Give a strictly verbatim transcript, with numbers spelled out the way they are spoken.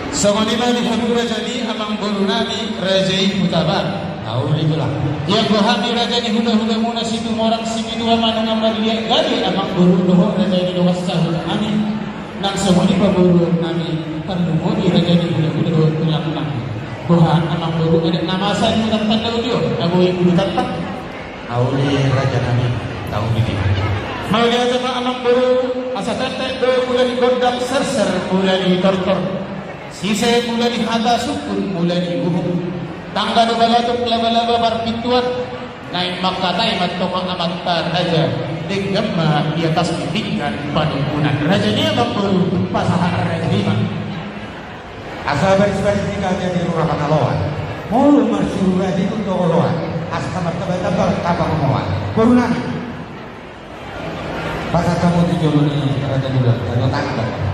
Songon i ma di hamu raja ni amangboru nami, raja i Hutabarat. Nauli tulang. Ia gohami raja ni hula-hula muna Situmorang Sipitua, manang marliat gabe amangboru dohot raja ni dongan sahuta nami. Nang songon i pamoruon nami, tarlumobi raja ni hula-hula dohot tulang nami. Boha amangboru, adat na masa ni utak tanda udio, na boi bulu tampak. Nauli raja nami, nauli di. Mauliate ma amangboru, asa tetek do mula ni gondang, serser mula ni tortor. Sise mula ni hata, sungkun mula ni uhum. Tangga do bagatuk, laba-laba parpintuan. Naeng mangkatai ma antong amanta raja, denggan ma di atas ni pinggan panungkunan. Raja ni amangboru, pasahat raja i ma. Asa baris-baris ni kata di rura Panaloan. Molo marsiru raja i tu oloan. Asa martaba-taba haparumaon. Boru nami. Pasahat hamu tu jolo ni raja tulang, tanda tangan.